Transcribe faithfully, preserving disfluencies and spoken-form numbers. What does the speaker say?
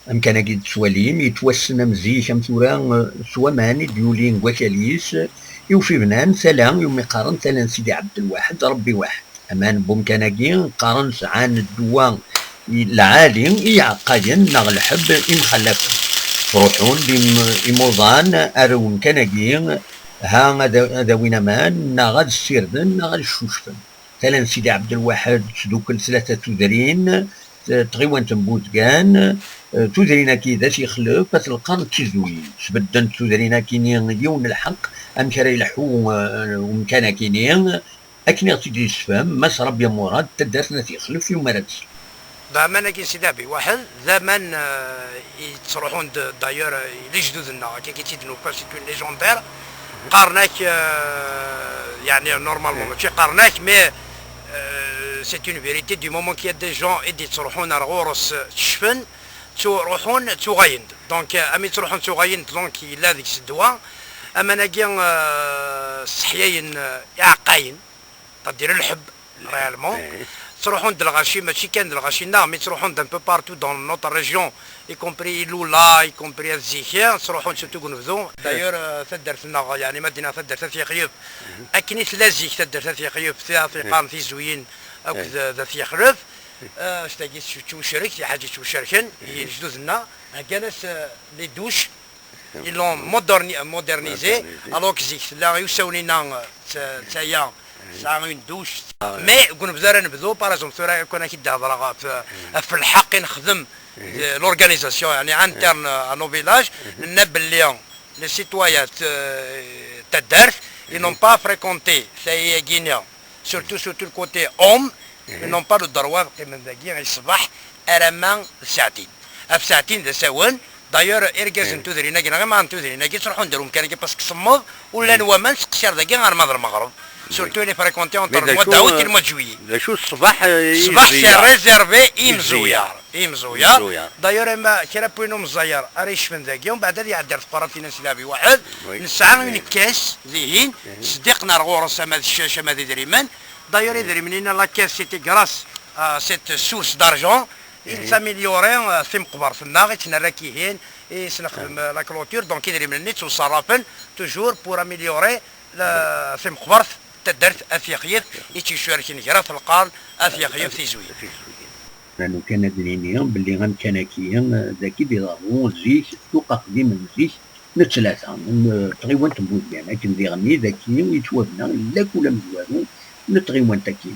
Amkan-agi d-tettwalim yettwassen am zik am tura, eh, s waman i d-yulin deg wakal-is, i ufibnan tala iwumi qqaren tala n Sidi Ɛebdelwaḥed, Rebbi waḥed. Aman n wemkan-agi qqaren sɛan ddwa lɛali i iɛeqqayen neɣ lḥeb imxallafen. Ttruḥun d im-, imuḍan ar wemkan-agi, ha ad, ad awin aman neɣ ad ssirden neɣ ad ccucfen. Tala n Sidi Ɛebdelwaḥed tesdukkel tlata tudrin, t-, tɣiwant n Buzgan, eh, tudrin-agi d at Yexlef, at Lqern d Tizuyin. Sbeddent tudrin-agi-ni yiwen n lḥeqq, amek ara yelḥu, eh, umkan-agi-ni, akken i ɣ-tt-id-yessefhem Mass Rabia Murad, taddart n At Yexlef, i umara d-sel. D aman-agi n Sidi Ɛebdelwaḥed, d aman, eh, yettruḥun d-, d'ailleurs, eh, lejdud-nneɣ, akka i tt-id-nufa, c'est une légendaire. Qqaren-ak, eh, yeɛni, normalement, mačči qqaren-ak, mais, eh, c'est une vérité, du moment qu'il y a des gens i d-yettruḥun ar ɣur-s, eh, ttecfen, ttruḥun, ttuɣayen-d. Donc, eh, am yettruḥun ttuɣayen-d, donc, yella deg-s ddwa. Aman-agi, eh, sseḥyayen, eh, iɛeqqayen. C'est-à-dire lḥeb, réellement. Ttruḥun-d lɣaci, mačči kan d lɣaci-nneɣ, mais ttruḥun-d un peu partout dans notre région, y compris Iloula, y compris At Ziki, ttruḥun surtout deg unebdu. D'ailleurs, euh, taddart-nneɣ, yeɛni ma d-iniɣ taddart At Yexlef, akken i tella zik taddart At Yexlef, tiɣ-, tiqqaren Tizuyin akked, euh, d At Yexlef, euh, s tagi tettwacrek, d lḥaǧa yettwacerken, i lejdud-nneɣ, heggan-as, euh, les douches, ils l'ont moderni-, modernisé, alors que zik tella i usawen-inna, euh, t-, taya, tesɛa une douche. Mais deg unebdu ara nebdu, par exemple, tura kan ad k-id-hedreɣ ɣef, ɣef lḥeqq i nexdem, euh, l'organisation, yeɛni interne à nos villages, nenna belli les citoyens, euh, taddart, ils n'ont pas fréquenté taya-agi-ni, surtout, surtout le côté homme, ils n'ont pas le droit ad qqimen dagi i ṣṣbeḥ alamma d saɛtin. Ɣef saɛtin d asawen, d'ailleurs, irgazen n tudrin-agi, neɣ imaḍan n tudrin-agi, ttruḥun-d ar umkan-agi parce que semmeḍ, ur llan waman, seqsiɣ dagi arma d lmeɣreb. Surtout les fréquentés entre le mois d'août et le mois de juillet. D acu ṣṣbeḥ, eh, ṣṣbeḥ, c'est réservé i imzuyaṛ. I imzuyaṛ. D'ailleurs, ma kra n win ur meẓẓayeɣ ara yecfen dagi, umbeɛd ad iɛeddi ar tqerrabt-ines Sidi Ɛebdelwaḥed, nesɛa une caisse dihin, ṣeddiqen ar ɣur-s ama d ccac ama d idrimen. D'ailleurs, idrimen-inna, la caisse, c'était grâce à cette source d'argent i nettaméliori, euh, timeqbert-nneɣ, i tt-nerra akk ihin, i s-nexdem, euh, la clôture, donc idrimen-nni ttwaṣerrafen toujours pour améliorer la, timeqbert taddart At Yexlef, i tt-yeccerken gar At Lqern, At Yexlef, Tizuyin. Rnu kan ad d-nini belli amkan-agi, eh, dagi d-iḍerru zik, ssuq aqdim n zik n ttlata, n tɣiwant n Buzgan, akken diɣenni dagi yettwabna lakul amezwaru n tɣiwant-agi.